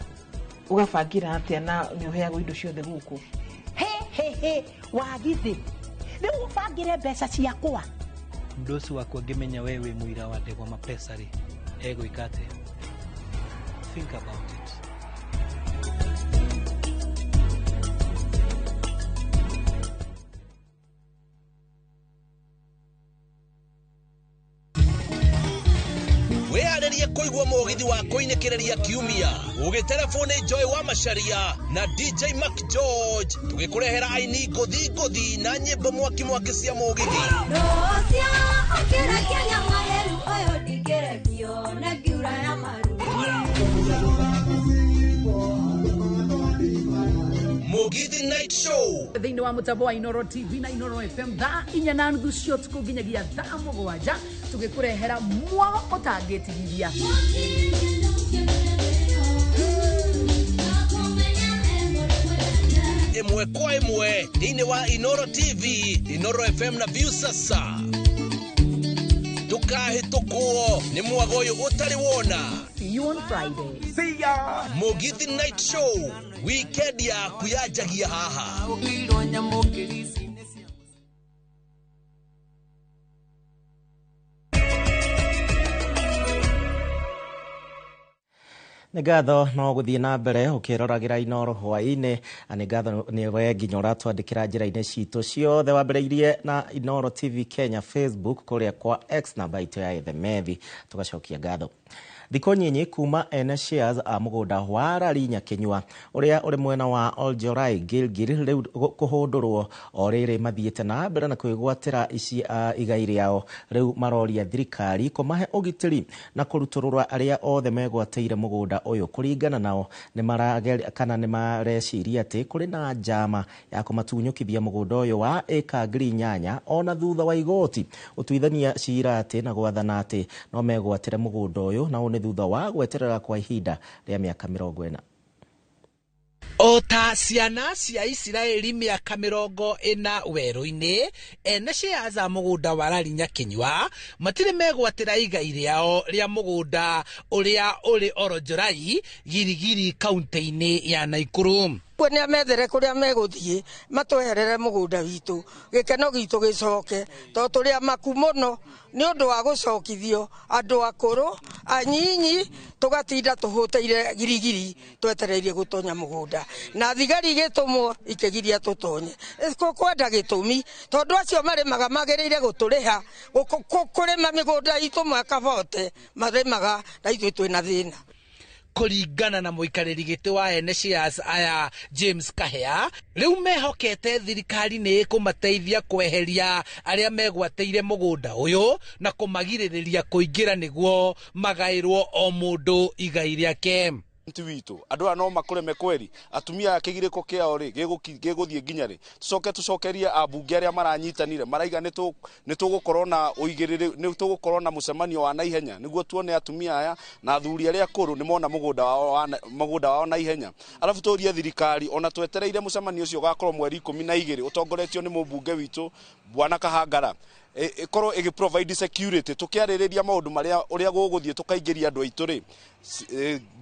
Ũgabangira atĩa na nĩ ũheagwo indo ciothe gũkũ? He he he, wagithĩ rĩu ũbangĩre mbeca ciakwa. Mdosi waku angĩmenya we wĩ mũira wa ndegwa mapesa rĩ, egwĩka atĩa? Think about it. Wĩharĩrie kũigua mũgithi wa kũinĩkĩrĩria kiumia ũgĩterebwo nĩ Joy wa Macharia na DJ Mac George tũgĩkũrehera aini ngũthi ngũthi na nyĩmbo mwaki mwaki cia mũgithi. Mũgithi Night Show thĩinĩ wa mũtambo wa Inoro TV na Inoro FM thaa 4:30 cia ũtukũ nginyagia thaa 7 tũgĩkũrehera mwago ũtangĩtigithia. Ĩmwe kwa ĩmwe thĩinĩ wa Inoro TV, Inoro FM na Viusasa. Ndũkahĩtũkwo nĩ mwago ũyũ ũtarĩ wona. See you on Friday. See ya. Mũgithi Night Show weekend yaku yanjagia haha. Nĩ ngatho no gũthiĩ na mbere ũkĩroragira Inoro hwaĩ-inĩ, na nĩ ngatho nĩ we nginya ũratwandĩkĩra njĩra-inĩ citũ ciothe wambĩrĩirie na Inoro TV Kenya Facebook kũrĩa kwa X namba itũ ya Ethemethi tũgacokia ngatho. Thikũ nyinyi kuma ene shares a mũgũnda wa Rari Nyakinyua ũrĩa ũrĩ mwena wa Oljorai Gilgil rĩu kũhũndũrwo o rĩrĩ mathiĩte na mbere na kwĩgwatĩra ici igai rĩao rĩu maroria thirikari kũmahe ũgitĩri na kũrutũrũra arĩa othe megwatĩire mũgũnda ũyũ. Kũringana nao kana nĩ mareciria atĩ kũrĩ na njama ya kũmatunyũkithia mũgũnda ũyũ wa ĩka 8,000 ona thutha wa igoti ũtuithania cira atĩ na gwathana atĩ no megwatĩre mũgũnda ũyũ na ũũ nĩ thutha wa gweterera kwa ihinda rĩa mĩaka 40. O ta ciana cia Isiraeli mĩaka 40 werũ-inĩ, ene shares a mũgũnda wa Rari Nyakinyua matirĩ megwatĩra igai rĩao rĩa mũgũnda ũrĩa ũrĩ Oronjorai Girigiri kaunti-inĩ ya Naikuru. Kuo nĩ amethere kũrĩa megũthiĩ matweherere mũgũnda witũ gĩkeno gitũ gĩcoke tondũ tũrĩ amaku mũno nĩ ũndũ wa gũcokithio andũ akũrũ anyinyi tũgatinda tũhũtĩire girigiri twetereirie gũtonya mũgũnda na thigari igĩtũmwo ikĩgiria tũtonye. Kwenda gĩtũmi tondũ acio marĩmaga magĩrĩire gũtũrĩha kũrĩma mĩgũnda itũ mwaka bote marĩmaga na ithuĩ twĩna thĩna. Kũringana na mũikarĩri gĩtĩ wa ene shares aya James Kahea, rĩu mehokete thirikari nĩ ĩkũmateithia kweheria arĩa megwatĩire mũgũnda ũyũ na kũmagirĩrĩria kũingĩra nĩguo magaĩrwo o mũndũ igai rĩake. Ti witũ andũ aya no makũreme kweri atumia aya kĩgirĩko kĩao rĩ gĩgũthiĩ nginya rĩ tũcoke tũcokerie ambunge arĩa maranyitanire maraiga nĩ tũgũkorwo na ũigĩrĩrĩ nĩ tũgũkorwo na mũcemanio wa naihenya nĩguo tuone atumia aya na athuri arĩa akũrũ nĩ mona mũgũnda wao naihenya. Arabu tũrie thirikari ona twetereire mũcemanio ũcio ũgakorwo mweri 12 ũtongoretio nĩ mũmbunge witũ Bwana Kahangara ĩkorwo ĩgĩ provide security tũkĩarĩrĩria maũndũ marĩa ũrĩa gũgũthiĩ tũkaingĩria andũ aitũ rĩ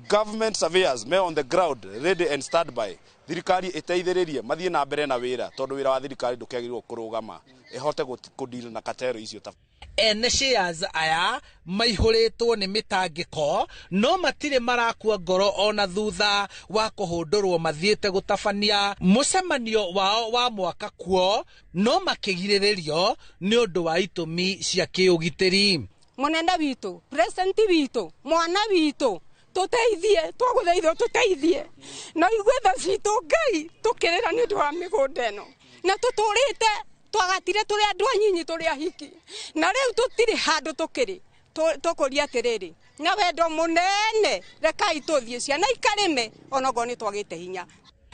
government surveyors me on the ground ready and stand by thirikari ĩteithĩrĩrie mathiĩ na mbere na wĩra tondũ wĩra wa thirikari ndũkĩagĩrĩirwo kũrũgama ĩhote kũdeal na katero icio ta Ene shares aya maihũrĩtwo nĩ mĩtangĩko no matirĩ marakua ngoro ona thutha wa kũhũndũrwo mathiĩte gũtabania mũcemanio wao wa mwaka kuo no makĩgirĩrĩrio nĩ ũndũ wa itũmi cia kĩũgitĩri. Mũnene witũ, president witũ, mwana witũ, tũteithie, twagũthaitha tũteithie na igue tha citũ Ngai tũkĩrĩra nĩ ũndũ wa mĩgũnda ĩno na tũtũrĩte twagatire tũrĩ andũ anyinyi tũrĩ ahiki na rĩu tũtirĩ handũ tũkĩrĩ tũkũria atĩrĩrĩ na wendo mũnene rekai tũthiĩ ciana ikarĩme onokorwo nĩ twagĩte hinya.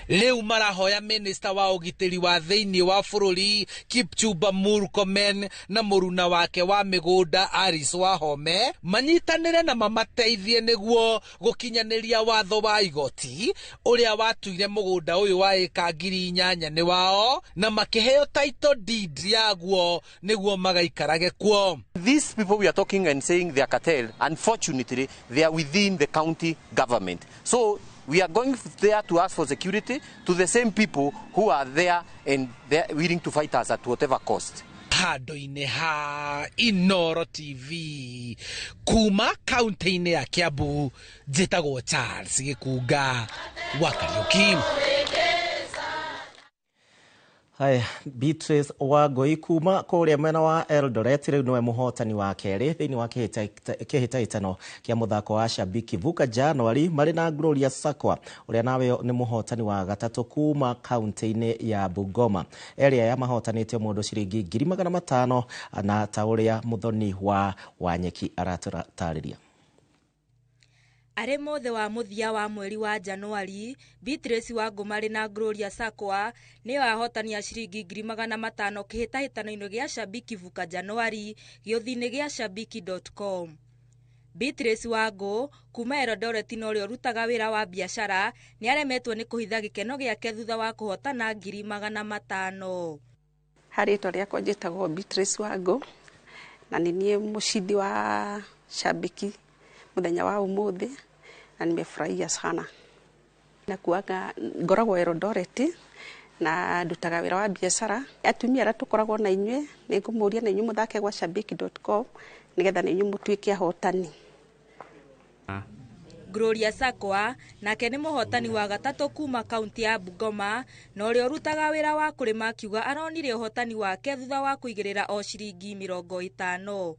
Rĩu marahoya minista wa ũgitĩri wa thĩinĩ wa bũrũri Kipchumba Murkomen na mũruna wake wa mĩgũnda Alice Wahome manyitanĩre na mamateithie nĩguo gũkinyanĩria watho wa igoti ũrĩa watuire mũgũnda ũyũ wa ĩka 8,000 nĩ wao na makĩheo title deed yaguo nĩguo magaikarage kuo. These people we are talking and saying they are cartel, unfortunately, they are within the county government. So we are going there to ask for security to the same people who are there and they are willing to fight us at whatever cost. Handũ-inĩ ha Inooro TV kuma kaunti-inĩ ya Kiambu, njĩtagwo Charles Gĩkunga wa Kariũki. Haya, Beatrice Wangui kuma kũrĩa mwena wa Eldoret rĩu nĩwe mũhotani wa kerĩ thĩinĩ wa kĩhĩtahĩtano kĩa mũthako wa Shabiki Vuka January marĩ na Gloria Sakwa ũrĩa nawe nĩ mũhotani wa gatatũ kuma kaunti-inĩ ya Bungoma. Erĩ aya mahotanĩte mũndũ ciringi 500,000 na ta ũrĩa Muthoni wa Wanyeki aratũtarĩria. Arĩ mothe wa mũthia wa mweri wa Januari, Beatrice Wangũ marĩ na Gloria Sakwa nĩo ahotani a ciringi 500,000 kĩhĩtahĩtano-inĩ gĩa Shabiki Vuka Januari gĩũthi-inĩ gĩa shabiki.com. Beatrice Wangũ kuma Eldoret na ũrĩa ũrutaga wĩra wa biacara nĩaremetwo nĩ kũhitha gĩkeno gĩake thutha wa kũhotana 500,000. Harĩ rĩtwa rĩakwa njĩtagwo Beatrice Wangũ na nĩ niĩ mũcindi wa Shabiki muthenya wa umuthi na nimefurahia sana. Na kuaga ngoragwo Eldoret na ndutaga wĩra wa biacara. Atumia arĩa tũkoragwo na inyuĩ nĩ ngũmũria na inyuĩ mũthake gwa shabiki.com nĩgetha na inyuĩ mũtuĩke ahotani. Gloria Sakwa nake nĩ mũhotani wa gatatũ kuma kaunti ya Bungoma na ũrĩa ũrutaga wĩra wa kũrĩma akiuga aronire ũhotani wake thutha wa kũigĩrĩra o ciringi 50.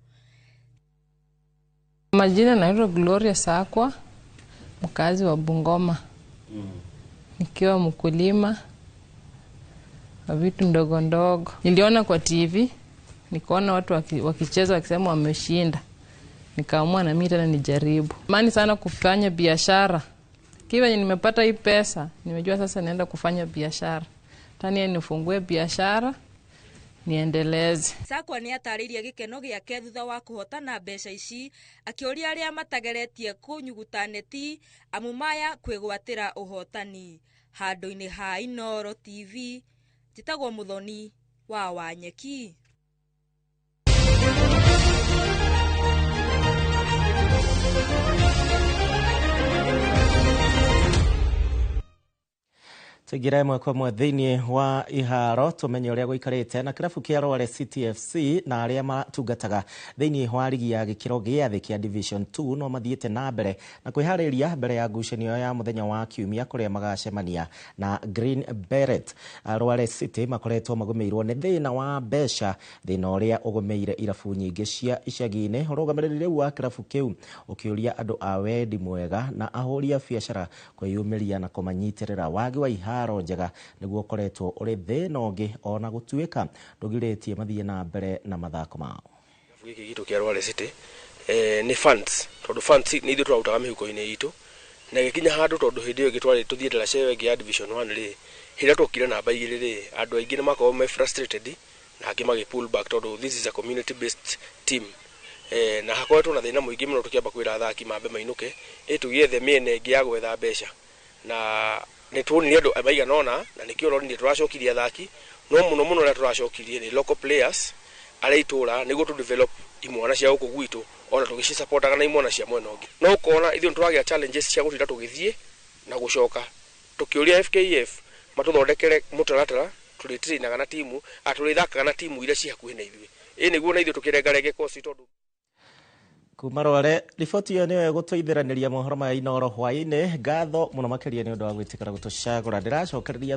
Majina naitwa Gloria Sakwa, mkazi wa Bungoma. Nikiwa mkulima wa vitu ndogo ndogo. Niliona kwa TV, nikaona watu wakicheza wakisema wameshinda. Nikaamua na mimi tena nijaribu. Mani sana kufanya biashara. Kiwa nimepata hii pesa, nimejua sasa naenda kufanya biashara. Tani nifungue biashara, niendeleze. Sakwa nĩ atarĩirie gĩkeno gĩake thutha wa kũhotana mbeca ici akĩũria arĩa matageretie kũnyuguta neti amu maya kwĩgwatĩra ũhotani. Handũ-inĩ ha Inooro TV njĩtagwo Muthoni wa Wanyeki. Tuingire ĩmwe kwa ĩmwe thĩinĩ wa iharo tumenye ũrĩa gũikarĩte na kĩrabu kĩa Rware City FC na arĩa matungataga thĩinĩ wa rigi ya gĩkĩro gĩa thĩ kĩa Division 2 no mathiĩte na mbere na kwĩharĩria mbere ya ngucanio ya mũthenya wa kiumia kũrĩa magacemania na Green Beret. Rware City makoretwo magũmĩirwo nĩ thĩna wa mbeca, thĩna ũrĩa ũgũmĩire irabu nyingĩ cia icagi-inĩ. Ũrũgamĩrĩri rĩu wa kĩrabu kĩu ũkĩũria andũ a wendi mwega na ahũri a biacara kwĩyumĩria na kũmanyitĩrĩra. Wagi wa iharo njega nĩguo ũkoretwo ũrĩ thĩna ũngĩ ona gũtuĩka ndũgirĩtie mathiĩ na mbere na mathako mao. Gĩkĩ gitũ kĩa Rware City nĩ funds, tondũ funds nĩ ithuĩ tũrarutaga mĩhuko-inĩ itũ na gĩkinya handũ tondũ hĩndĩ ĩyo ĩngĩ twarĩ tũthiĩte ndaraca ĩyo ĩngĩ ya Division 1 rĩ, hĩndĩ ĩrĩa twokire namba 2 rĩ, andũ aingĩ nĩ makoragwo me frustrated na angĩ magĩ pull back tondũ this is a community based team. Na hakoretwo na thĩna mũingĩ mũno tũkĩamba kwĩra athaki mambe mainũke ĩ tũgĩethe mĩena ĩngĩ ya gwetha mbeca na nĩ tuonire andũ maigana ũna na nĩkĩo ũronire tũracokirie athaki no mũno mũno ũrĩa tũracokirie nĩ local players arĩa itũra nĩguo tũ develop imwana cia gũkũ gwitũ ona tũgĩcisupportaga na imwana cia mwena ũngĩ. No ũkona ithuĩ nĩ tũragĩa challenges cia gũtinda tũgĩthiĩ na gũcoka tũkĩũria FKF matũthondekere mũtaratara tũrĩtrainaga na timu tũrĩthakaga na timu iria ci hakuhĩ na ithuĩ ĩ nĩguo na ithuĩ tũkĩrengarenge kosi tondũ kuma Rware. Riboti ĩyo nĩyo ĩgũtũithĩranĩria mohoro maya Inooro hwaĩ-inĩ. Ngatho mũno makĩria nĩ ũndũ wa gwĩtĩkĩra gũtũcagũra. Ndĩracokereria